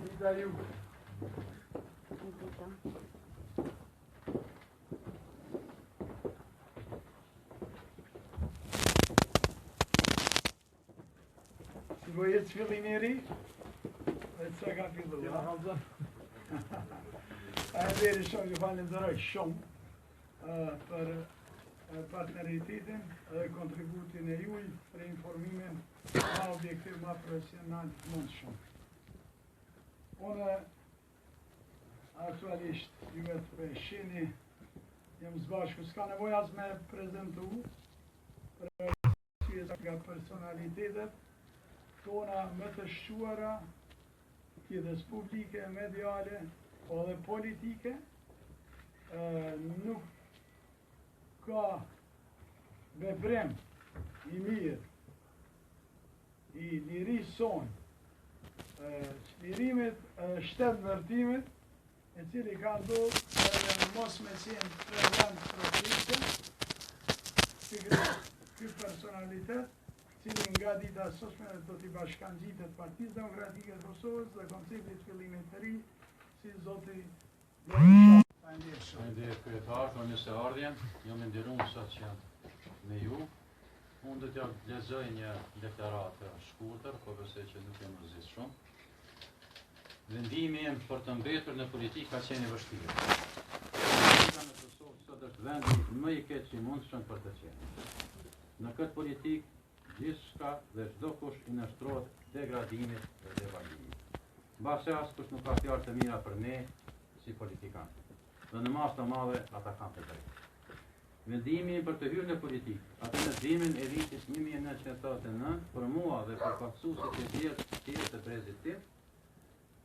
Dita juve. Si po ecë fillimi i ri? Dhe që ka fillu, a? Faleminderit shumë, ju falenderoj shumë për partneritetin dhe kontributin e juj për informimin ma objektiv, ma profesional të mundshëm. Unë aktualisht ju vetë po e shihni, jam së bashku, s'ka nevojë as me prezentu, për arsye nga personalitetet tona më të shquara, jetës publike, mediale, po edhe politike, nuk ka veprim i mirë i lirisë sonë, çlirimit, shtetndërtimit, e cili ka ndodhë edhe mos me qenë prezent propice, pikërisht ky personalitet, cili nga dita e sotshme do t'i bashkangjitet Partisë Demokratike të Kosovës dhe konceptit fillimit të ri, si zoti Shala. Faleminderit shumë. Faleminderit kryetar për mirëseardhjen. Jam i nderuar sot që jam me ju. Unë do t'ja lexoj një deklaratë të shkurtër, po besoj që nuk e mërzis shumë. Vendimi im për të mbetur në politikë ka qenë i vështirë. Politika në Kosovë sot është vendi më i keq i mundshëm për të qenë. Në këtë politikë, gjithçka dhe çdokush i nënshtrohet degradimit dhe devalvimit. Mbase askush nuk ka fjalë të mira për ne si politikanë. Dhe në masë të madhe ata kanë të drejtë. Vendimi im për të hyrë në politikë, atë në dimrin e vitit 1989, për mua dhe për përfaqësuesit e tjerë tjerë të brezit tim,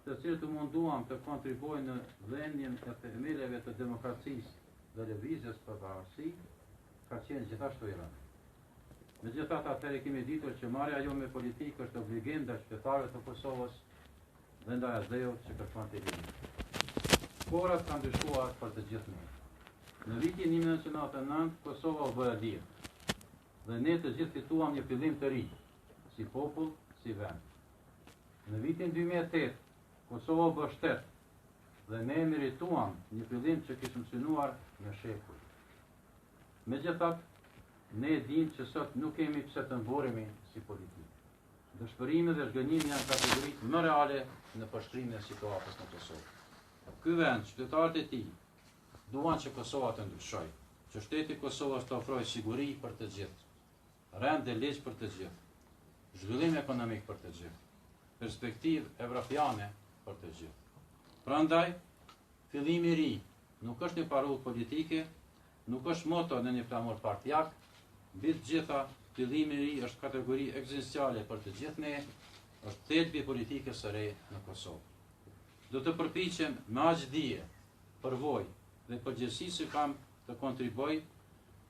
të cilët u munduam të kontribuojnë në vënien e themeleve të demokracisë dhe lëvizjes për pavarësi, ka qenë gjithashtu i rëndë. Megjithatë, atëherë kemi ditur që marrja jonë me politikë është obligim ndaj qytetarëve të Kosovës dhe ndaj atdheut që kërkonte liri. Kohërat kanë ndryshuar për të gjithë ne. Në vitin 1999, Kosova u bë e lirë dhe ne të gjithë fituam një fillim të ri, si popull, si vend. Në vitin 2008, Kosova u bë shtet dhe ne merituam një fillim që kishim synuar me shekuj. Megjithatë, ne dimë që sot nuk kemi pse të mburremi si politikë. Dëshpërimi dhe zhgënjimi janë kategoritë më reale në përshkrimin e situatës në Kosovë. Ky vend, qytetarët e tij, duan që Kosova të ndryshojë, që shteti i Kosovës të ofrojë siguri për të gjithë, rend dhe ligj për të gjithë, zhvillim ekonomik për të gjithë, perspektivë evropiane për të gjithë. Prandaj, fillimi i ri nuk është një parullë politike, nuk është moto në një flamur partiak, mbi të gjitha, fillimi i ri është kategori ekzistenciale për të gjithë ne, është thelbi i politikës së re në Kosovë. Do të përpiqem me aq dije, përvojë dhe përgjegjësi që kam të kontribuoj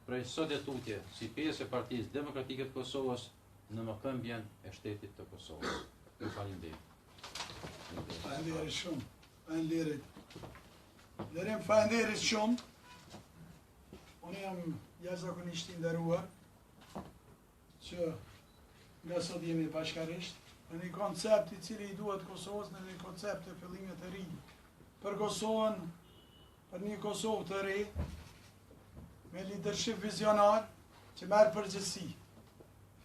prej sot e tutje si pjesë e Partisë Demokratike të Kosovës në mëkëmbjen e shtetit të Kosovës. Ju faleminderit. Faleminderit shumë. Faleminderit. Nderim, faleminderit shumë. Unë jam jashtëzakonisht i nderuar që nga sot jemi bashkarisht në një koncept i cili i duhet Kosovës, në një koncept të fillimit të ri për Kosovën, për një Kosovë të re, me leadership vizionar që merr përgjegjësi.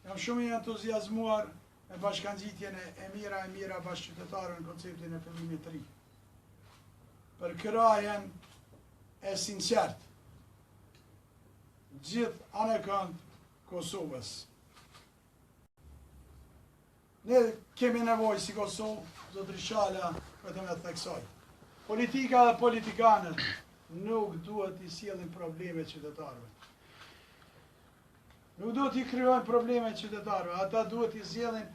Jam shumë i entuziazmuar me bashkangjitjen e mijëra e mijëra bashkëqytetarëve në konceptin e fillimit të ri. Përkrahjen e sinqertë gjithë anekënd Kosovës. Ne kemi nevojë si Kosovë, zotri Shala, vetëm e theksoj. Politika dhe politikanët nuk duhet t'i sjellin probleme qytetarëve. Nuk duhet t'i krijojnë probleme qytetarëve, ata duhet t'i zgjidhin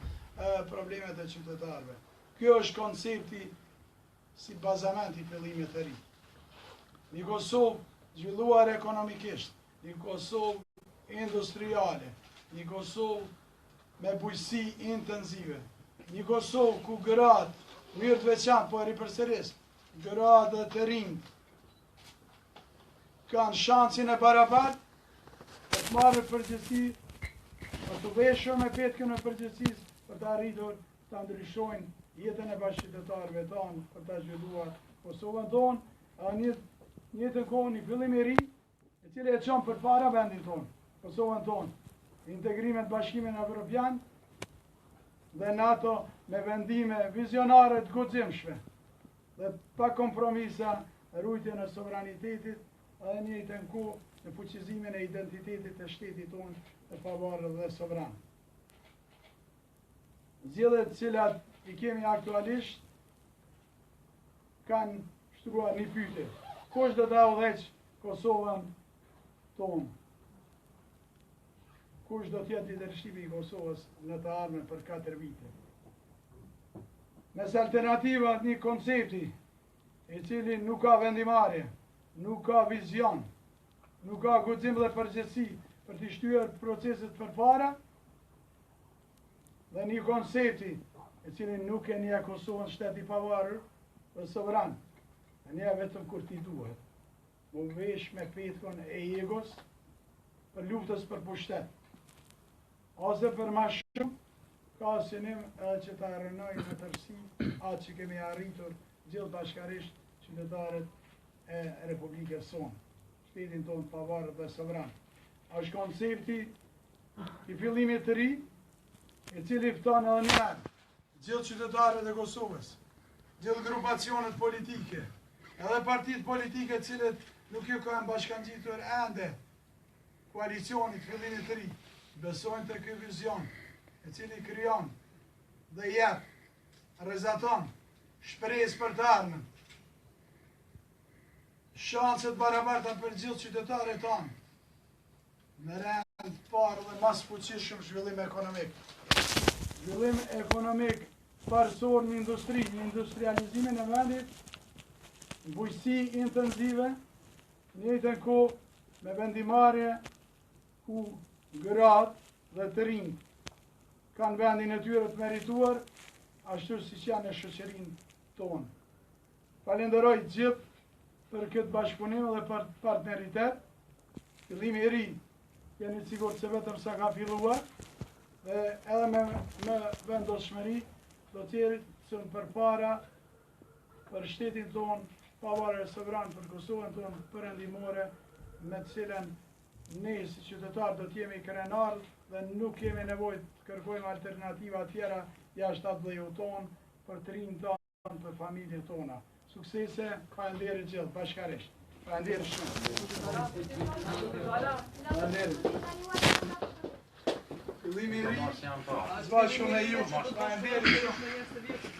problemet e qytetarëve. Kjo është koncepti si bazament i fillimit të ri. Një Kosovë zhvilluar ekonomikisht, një Kosovë industriale, një Kosovë me bujqësi intensive, një Kosovë ku gratë, në mënyrë të veçantë, po e ripërsëris, gratë dhe të rinjtë, kanë shansin e barabartë. Për të marrë përgjegjësi, për t'u veshur me petkun e përgjegjësisë, për të arritur ta ndryshojnë jetën e bashkëqytetarëve tanë, për ta zhvilluar Kosovën tonë, edhe në të njëjtën kohë një fillim i ri, i cili e çon përpara vendin tonë, Kosovën tonë, integrimet Bashkimin Evropian dhe NATO me vendime vizionare të guximshme dhe pa kompromisa ruajtjen e sovranitetit edhe në njëjtën kohë në fuqizimin e identitetit të shtetit tonë të pavarur dhe sovran. Zgjedhjet të cilat i kemi aktualisht kanë shtruar një pyetje. Kush do ta udhëheqë Kosovën tonë? Kush do të jetë lidershipi i Kosovës në të ardhmen për 4 vite? Mes alternativat një koncepti i cili nuk ka vendimarrje, nuk ka vizion, nuk ka guxim dhe përgjegjësi për t'i shtyrë proceset përpara, dhe një koncepti i cili nuk e njeh Kosovën shtet i pavarur dhe sovran, e njeh vetëm kur t'i duhet. M'u vesh me petkun e egos për luftës për pushtet. Ose për ma shumë, ka synim edhe që ta rrënojë në tërësi atë që kemi arritur gjithë bashkarisht qytetarët e Republikës sonë, shtetin tonë të pavarur dhe sovran. Është koncepti i fillimit të ri, i cili fton edhe një herë gjithë qytetarët e Kosovës, gjithë grupacionet politike, edhe partitë politike të cilët nuk ju kanë bashkangjitur ende koalicionit fillimit të ri, besojnë te ky vizion, i cili krijon dhe jep, rrezaton, shpresë për të ardhmen, shanse të barabarta për gjithë qytetarët tanë, Në rend të parë dhe ma së fuqishëm zhvillim ekonomik. Zhvillim ekonomik parësor në industri, në industrializimin e vendit, në bujqësi intenzive, në njëjtën kohë me vendimarrje ku gratë dhe të rinjtë kanë vendin e tyre të merituar, ashtu siç janë në shoqërinë tonë. Falenderoj gjithë për këtë bashkëpunim dhe për partneritet. Fillimi i ri, jeni të sigurt se vetëm sa ka filluar dhe edhe me, me vendosmëri do të ecim përpara për shtetin tonë pavarur e sovran për Kosovën tonë perëndimore me të cilën ne si qytetarë do të jemi krenarë dhe nuk kemi nevojë të kërkojmë alternativa tjera jashtë atdheut tonë për të rinjtë tanë për familjet tona. Suksese, faleminderit gjithë, bashkarisht. Faleminderit shumë. Faleminderit. Fillimi i ri, së bashku me ju. Faleminderit shumë.